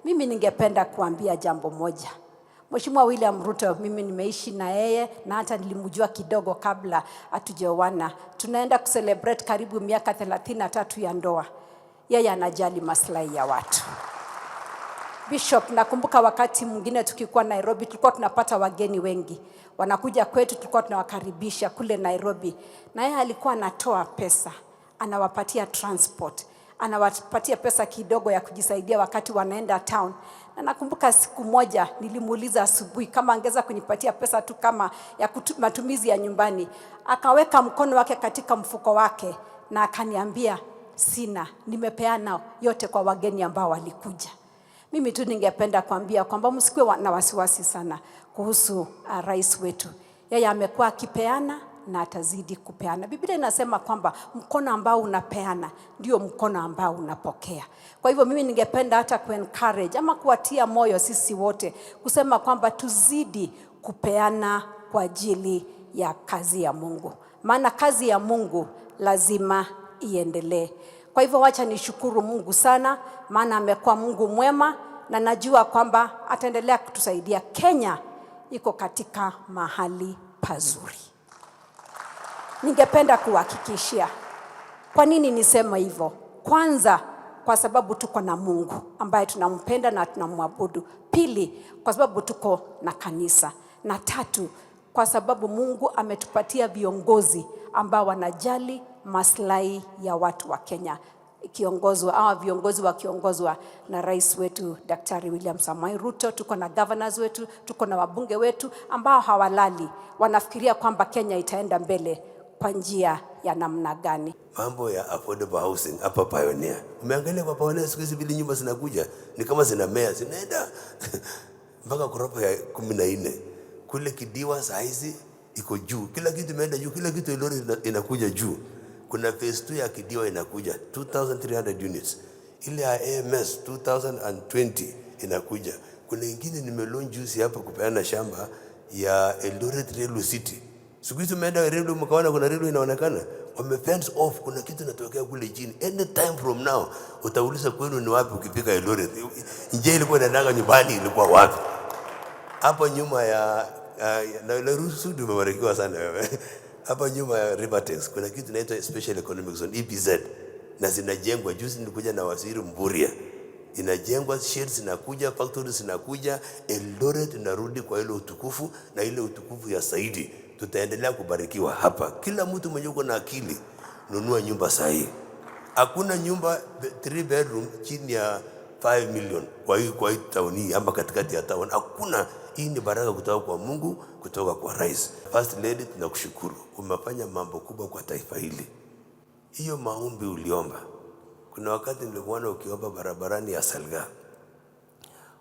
Mimi ningependa kuambia jambo moja. Mheshimiwa William Ruto, mimi nimeishi na yeye na hata nilimjua kidogo kabla hatujaoana. Tunaenda kucelebrate karibu miaka 33 ya ndoa. Yeye anajali maslahi ya watu. Bishop, nakumbuka wakati mwingine tukikuwa Nairobi tulikuwa tunapata wageni wengi wanakuja kwetu, tulikuwa tunawakaribisha kule Nairobi, na yeye alikuwa anatoa pesa, anawapatia transport, anawapatia pesa kidogo ya kujisaidia wakati wanaenda town. Na nakumbuka siku moja nilimuuliza asubuhi kama angeweza kunipatia pesa tu kama ya matumizi ya nyumbani. Akaweka mkono wake katika mfuko wake na akaniambia, "Sina, nimepeana yote kwa wageni ambao walikuja." Mimi tu ningependa kuambia kwamba msikuwe na wasiwasi sana kuhusu rais wetu. Yeye amekuwa akipeana na atazidi kupeana. Biblia inasema kwamba mkono ambao unapeana ndio mkono ambao unapokea. Kwa hivyo mimi ningependa hata kuencourage ama kuwatia moyo sisi wote kusema kwamba tuzidi kupeana kwa ajili ya kazi ya Mungu, maana kazi ya Mungu lazima iendelee. Kwa hivyo wacha nishukuru Mungu sana, maana amekuwa Mungu mwema na najua kwamba ataendelea kutusaidia. Kenya iko katika mahali pazuri. Ningependa kuhakikishia. Kwa nini nisema hivyo? Kwanza, kwa sababu tuko na Mungu ambaye tunampenda na tunamwabudu. Pili, kwa sababu tuko na kanisa. Na tatu, kwa sababu Mungu ametupatia viongozi ambao wanajali maslahi ya watu wa Kenya, ikiongozwa au viongozi wakiongozwa na rais wetu Daktari William Samoei Ruto. Tuko na governors wetu, tuko na wabunge wetu ambao hawalali, wanafikiria kwamba Kenya itaenda mbele kwa njia ya namna gani. Mambo ya affordable housing hapa Pioneer. Umeangalia kwa Pioneer siku hizi vile nyumba zinakuja ni kama zinamea, zinaenda mpaka ghorofa ya 14. Kule Kidiwa saa hizi iko juu, kila kitu imeenda juu, kila kitu Eldoret inakuja juu. Kuna phase 2 ya Kidiwa inakuja 2300 units, ile ya AMS 2020 inakuja. Kuna ingine nimelaunch juzi hapa kupeana shamba ya Eldoret Railway City. Siku hizi umeenda railway mkaona kuna railway inaonekana, wame fence off, kuna kitu inatokea kule chini. Anytime from now utauliza kwenu ni wapi ukifika Eldoret. Njia ilikuwa inaendaga nyumbani ilikuwa wapi? Hapo nyuma ya na Nairobi umebarikiwa sana wewe. Hapa nyuma ya Rivertex kuna kitu inaitwa Special Economic Zone, EPZ, na zinajengwa. Juzi nilikuja na waziri Mvurya, inajengwa, sheds zinakuja, factories zinakuja. Eldoret inarudi kwa ile utukufu na ile utukufu ya zaidi. Tutaendelea kubarikiwa hapa. Kila mtu mwenye uko na akili, nunua nyumba sahihi. Hakuna nyumba 3 bedroom chini ya 5 million kwa hii town hii ama katikati ya town hakuna. Hii ni baraka kutoka kwa Mungu, kutoka kwa rais. First Lady, tunakushukuru, umefanya mambo kubwa kwa taifa hili. Hiyo maombi uliomba, kuna wakati nilikuona ukiomba barabarani ya Salga,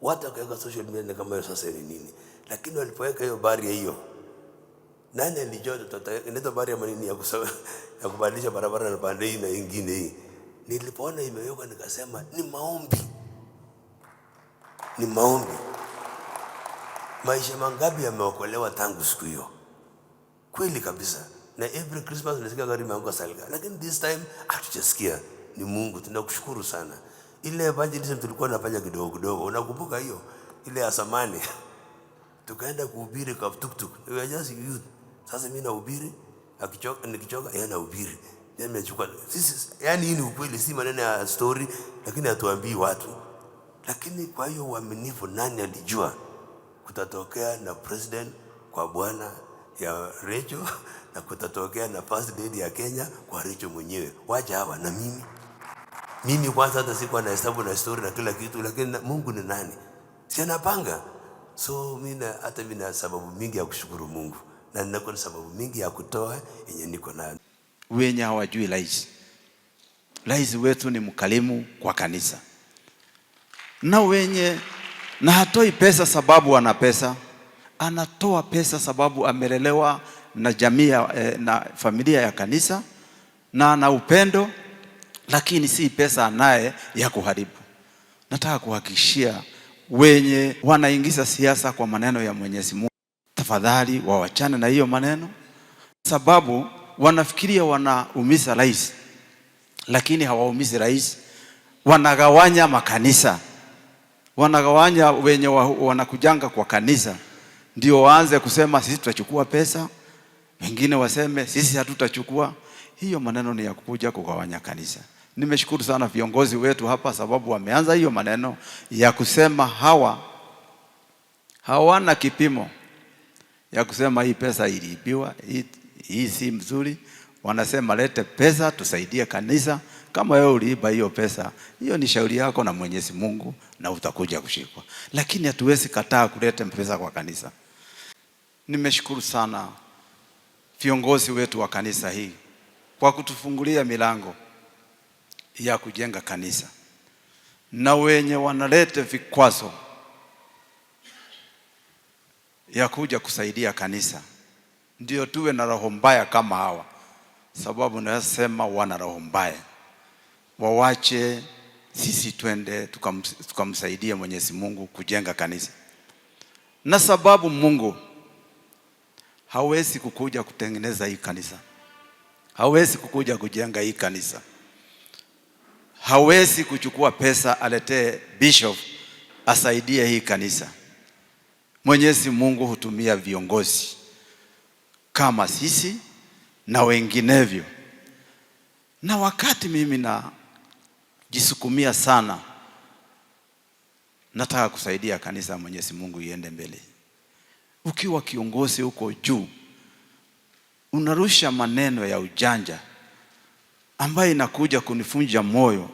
watu wakaweka social media ni kama hiyo sasa ni nini, lakini walipoweka hiyo barrier hiyo, nani alijua inaitwa barrier manini ya kubadilisha barabara na pande hii na ingine hii? Nilipoona imewekwa nikasema ni maombi, ni maombi. Maisha mangapi yameokolewa tangu siku hiyo? Kweli kabisa. Na every Christmas unasikia gari imeanguka Salga, lakini this time hatujasikia. Ni Mungu, tunakushukuru sana. Ile evangelism tulikuwa tunafanya kidogo kidogo, unakumbuka hiyo ile ya zamani? Tukaenda kuhubiri kwa tuktuk, we were just youth. Sasa mimi nahubiri, akichoka, nikichoka yeye anahubiri. Yeye amechukua sisi, yani hii ni ukweli, si maneno ya story, lakini hatuambii watu. Lakini kwa hiyo uaminifu, nani alijua kutatokea na president kwa bwana ya Rachel na kutatokea na first lady ya Kenya kwa Rachel mwenyewe? Wacha hawa na mimi. Mimi kwanza hata sikuwa na hesabu na story na kila kitu, lakini Mungu ni nani? Si anapanga. So mimi hata mimi na sababu mingi ya kushukuru Mungu na nina sababu mingi ya kutoa yenye niko nayo. Wenye hawajui rais, rais wetu ni mkarimu kwa kanisa, na wenye na hatoi pesa sababu ana pesa, anatoa pesa sababu amelelewa na jamii na familia ya kanisa na ana upendo, lakini si pesa anaye ya kuharibu. Nataka kuhakikishia wenye wanaingiza siasa kwa maneno ya Mwenyezi Mungu, tafadhali wawachane na hiyo maneno, sababu wanafikiria wanaumiza rais, lakini hawaumizi rais, wanagawanya makanisa. Wanagawanya wenye wanakujanga kwa kanisa, ndio waanze kusema sisi tutachukua pesa, wengine waseme sisi hatutachukua. Hiyo maneno ni ya kukuja kugawanya kanisa. Nimeshukuru sana viongozi wetu hapa, sababu wameanza hiyo maneno ya kusema hawa hawana kipimo ya kusema hii pesa iliibiwa, hii si mzuri. Wanasema lete pesa tusaidie kanisa. Kama wewe uliiba hiyo pesa, hiyo ni shauri yako na Mwenyezi Mungu na utakuja kushikwa, lakini hatuwezi kataa kuleta pesa kwa kanisa. Nimeshukuru sana viongozi wetu wa kanisa hii kwa kutufungulia milango ya kujenga kanisa, na wenye wanaleta vikwazo ya kuja kusaidia kanisa, ndio tuwe na roho mbaya kama hawa, sababu naweza sema wana roho mbaya. Wawache sisi twende tukamsaidia Mwenyezi Mungu kujenga kanisa, na sababu Mungu hawezi kukuja kutengeneza hii kanisa, hawezi kukuja kujenga hii kanisa, hawezi kuchukua pesa aletee bishop asaidie hii kanisa. Mwenyezi Mungu hutumia viongozi kama sisi na wenginevyo. Na wakati mimi najisukumia sana, nataka kusaidia kanisa ya Mwenyezi Mungu iende mbele. Ukiwa kiongozi huko juu, unarusha maneno ya ujanja ambayo inakuja kunifunja moyo,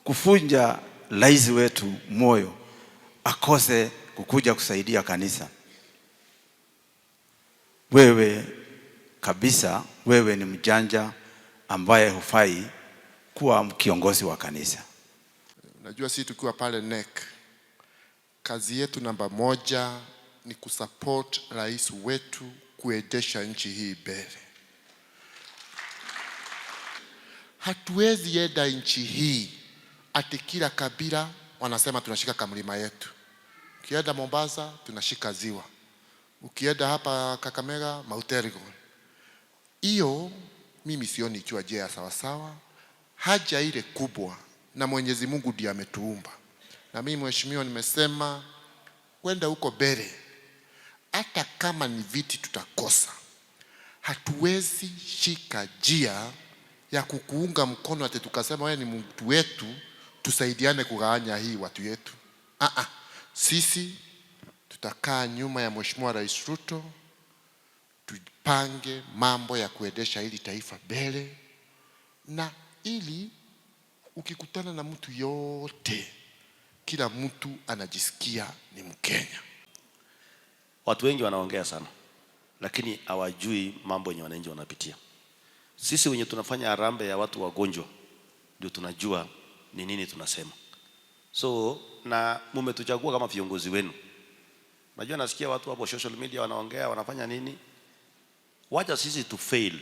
kufunja rais wetu moyo, akose kukuja kusaidia kanisa. Wewe kabisa, wewe ni mjanja ambaye hufai kuwa kiongozi wa kanisa. Najua sisi tukiwa pale NEC, kazi yetu namba moja ni kusupport rais wetu kuendesha nchi hii mbele. Hatuwezi enda nchi hii ati kila kabila wanasema tunashika kamlima yetu. Ukienda Mombasa tunashika ziwa, ukienda hapa Kakamega Mount Elgon. Hiyo mimi sioni ikiwa njia ya sawasawa. Haja ile kubwa, na Mwenyezi Mungu ndiye ametuumba. Na mimi mheshimiwa, nimesema kwenda huko mbele, hata kama ni viti tutakosa, hatuwezi shika njia ya kukuunga mkono ati tukasema wewe ni mtu wetu, tusaidiane kugawanya hii watu yetu. Sisi tutakaa nyuma ya Mheshimiwa Rais Ruto, tupange mambo ya kuendesha hili taifa mbele, na ili ukikutana na mtu yote, kila mtu anajisikia ni Mkenya. Watu wengi wanaongea sana, lakini hawajui mambo yenye wananchi wanapitia. Sisi wenye tunafanya harambee ya watu wagonjwa ndio tunajua ni nini tunasema. So na mumetuchagua kama viongozi wenu. Najua nasikia watu hapo social media wanaongea, wanafanya nini? Wacha sisi tu fail.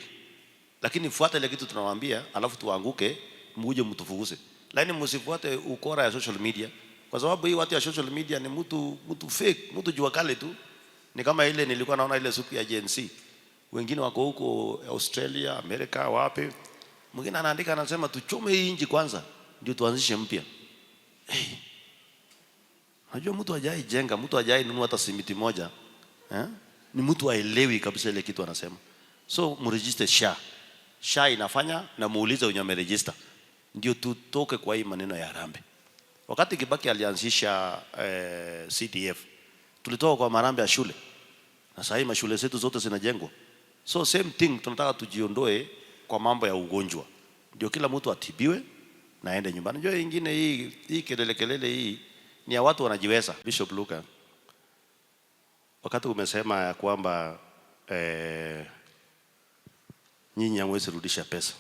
Lakini fuata ile kitu tunawaambia, alafu tuanguke, muje mtufukuze. Lakini msifuate ukora ya social media, kwa sababu hii watu ya social media ni mtu fake, mtu jua kali tu. Ni kama ile nilikuwa naona ile siku ya Gen Z. Wengine wako huko Australia, Amerika, wapi. Mwingine anaandika anasema tuchome hii nchi kwanza ndio tuanzishe mpya. Hey. Unajua mtu hajai jenga, mtu hajai nunua hata simiti moja. Ni mtu haelewi kabisa ile kitu anasema. So mregister SHA. SHA inafanya na muulize wenye ameregister. Ndio tutoke kwa hii maneno ya harambee. Wakati Kibaki alianzisha CDF, tulitoka kwa marambe ya shule. Na sasa hii mashule zetu zote zinajengwa. So same thing, tunataka tujiondoe kwa mambo ya ugonjwa. Ndio kila mtu atibiwe na aende nyumbani. Unajua ingine hii kelele kelele hii ni ya watu wanajiweza. Bishop Luka, wakati umesema ya kwamba nyinyi hamwezi rudisha pesa,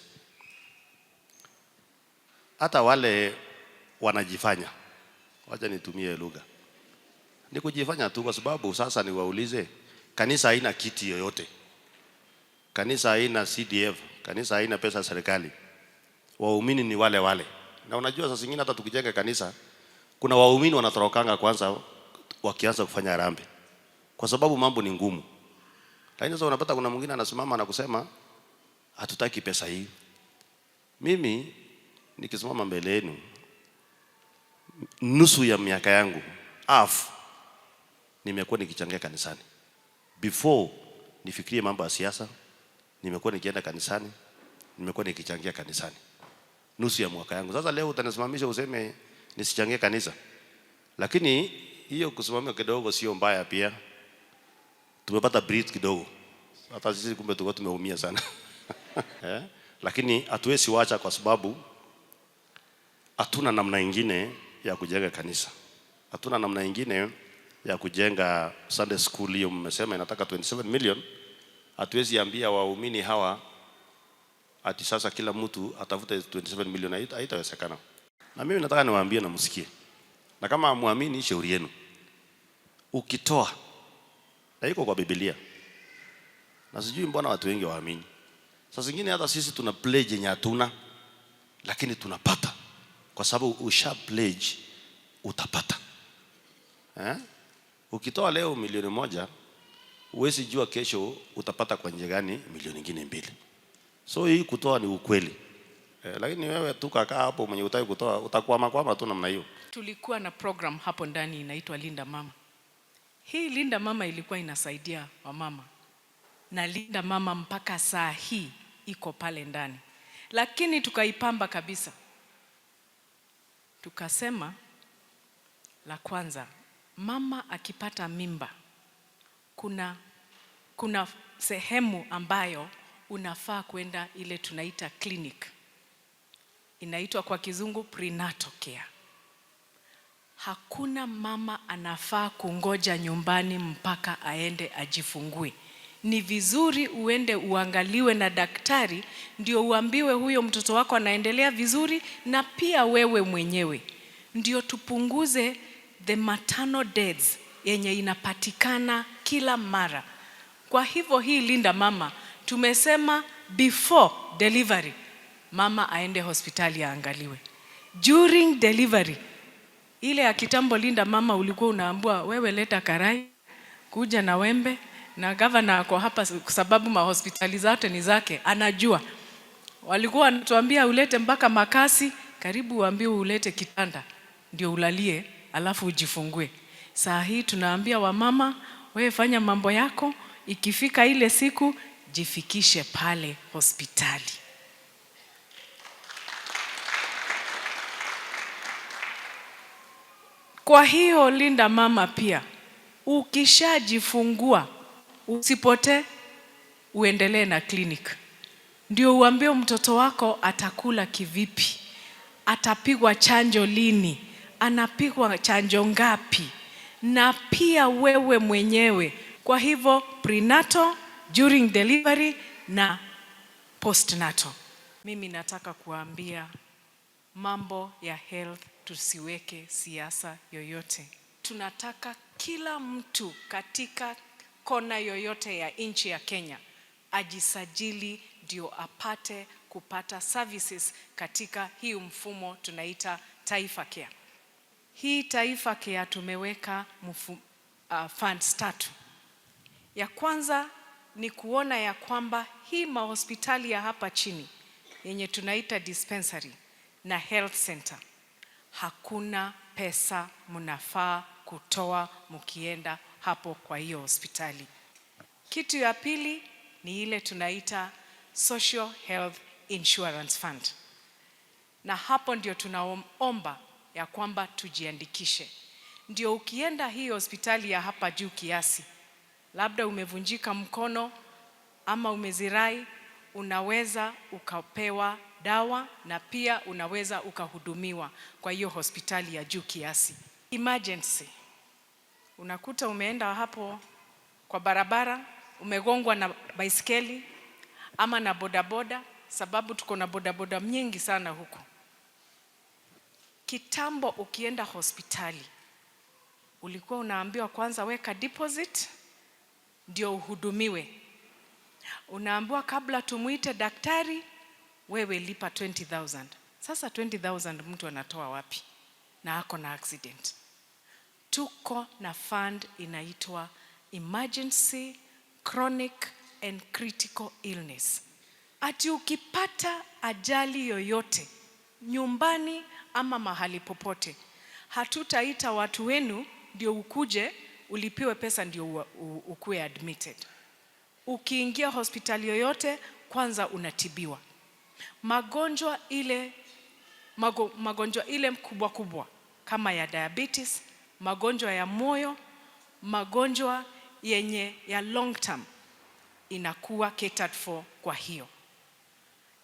hata wale wanajifanya, wacha nitumie lugha, ni kujifanya tu, kwa sababu sasa niwaulize, kanisa haina kiti yoyote, kanisa haina CDF, kanisa haina pesa ya serikali, waumini ni wale wale. Na unajua saa zingine hata tukijenga kanisa kuna waumini wanatorokanga kwanza wakianza kufanya harambee, kwa sababu mambo ni ngumu. Lakini sasa unapata kuna mwingine anasimama na kusema hatutaki pesa hii. Mimi nikisimama mbele yenu, Nusu ya miaka yangu, half, nimekuwa nikichangia kanisani. Before nifikirie mambo ya siasa, nimekuwa nikienda kanisani, nimekuwa nikichangia kanisani nusu ya mwaka yangu. Sasa leo utanisimamisha useme nisichangie kanisa, lakini hiyo kusimamia kidogo sio mbaya pia. Tumepata breath kidogo, hata sisi kumbe tulikuwa tumeumia sana eh? Lakini hatuwezi wacha kwa sababu hatuna namna ingine ya kujenga kanisa, hatuna namna ingine ya kujenga Sunday school. Hiyo mmesema inataka 27 million. Hatuwezi ambia waumini hawa ati sasa kila mtu atafute 27 million, haitawezekana. Na mimi nataka niwaambie na msikie, na kama hamuamini, shauri yenu. Ukitoa, na iko kwa Biblia, na sijui mbona watu wengi waamini. Sasa zingine hata sisi tuna pledge yenye hatuna, lakini tunapata kwa sababu usha pledge utapata. Eh? Ukitoa leo 1 milioni, huwezi jua kesho utapata kwa njia gani milioni ingine 2. So hii kutoa ni ukweli. Lakini wewe tu kakaa hapo mwenye utaki kutoa utakwama kwama tu namna hiyo. Tulikuwa na program hapo ndani inaitwa Linda Mama. Hii Linda Mama ilikuwa inasaidia wamama, na Linda Mama mpaka saa hii iko pale ndani, lakini tukaipamba kabisa. Tukasema la kwanza, mama akipata mimba, kuna sehemu ambayo unafaa kwenda, ile tunaita clinic, inaitwa kwa kizungu prenatal care. Hakuna mama anafaa kungoja nyumbani mpaka aende ajifungue. Ni vizuri uende uangaliwe na daktari, ndio uambiwe huyo mtoto wako anaendelea vizuri, na pia wewe mwenyewe, ndio tupunguze the maternal deaths yenye inapatikana kila mara. Kwa hivyo hii Linda Mama tumesema before delivery mama aende hospitali aangaliwe. During delivery, ile ya kitambo Linda Mama ulikuwa unaambiwa wewe leta karai, kuja na wembe, na gavana ako hapa kwa sababu mahospitali zote ni zake, anajua. Walikuwa wanatuambia ulete mpaka makasi, karibu uambiwe ulete kitanda ndio ulalie, alafu ujifungue. Saa hii tunaambia wamama, wewe fanya mambo yako, ikifika ile siku jifikishe pale hospitali. Kwa hiyo Linda Mama pia, ukishajifungua usipotee, uendelee na clinic, ndio uambie mtoto wako atakula kivipi, atapigwa chanjo lini, anapigwa chanjo ngapi, na pia wewe mwenyewe. Kwa hivyo prenatal, during delivery na postnatal. Mimi nataka kuambia mambo ya health, tusiweke siasa yoyote. Tunataka kila mtu katika kona yoyote ya nchi ya Kenya ajisajili ndio apate kupata services katika hii mfumo tunaita Taifa Care. Hii Taifa Care tumeweka funds tatu. Ya kwanza ni kuona ya kwamba hii mahospitali ya hapa chini yenye tunaita dispensary na health center, hakuna pesa mnafaa kutoa mkienda hapo kwa hiyo hospitali. Kitu ya pili ni ile tunaita Social Health Insurance Fund, na hapo ndio tunaomba ya kwamba tujiandikishe, ndio ukienda hii hospitali ya hapa juu kiasi, labda umevunjika mkono ama umezirai, unaweza ukapewa dawa na pia unaweza ukahudumiwa kwa hiyo hospitali ya juu kiasi. Emergency, unakuta umeenda hapo kwa barabara, umegongwa na baiskeli ama na bodaboda, sababu tuko na bodaboda nyingi sana huku. Kitambo ukienda hospitali ulikuwa unaambiwa kwanza weka deposit ndio uhudumiwe. Unaambiwa kabla tumuite daktari wewe lipa 20,000. Sasa 20,000 mtu anatoa wapi na ako na accident? Tuko na fund inaitwa Emergency Chronic and Critical Illness. Ati ukipata ajali yoyote nyumbani ama mahali popote, Hatutaita watu wenu ndio ukuje ulipiwe pesa ndio ukuwe admitted. Ukiingia hospitali yoyote, kwanza unatibiwa. Magonjwa ile kubwa kubwa kama ya diabetes, magonjwa ya moyo, magonjwa yenye ya long term inakuwa catered for. Kwa hiyo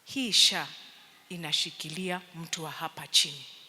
hii SHA inashikilia mtu wa hapa chini.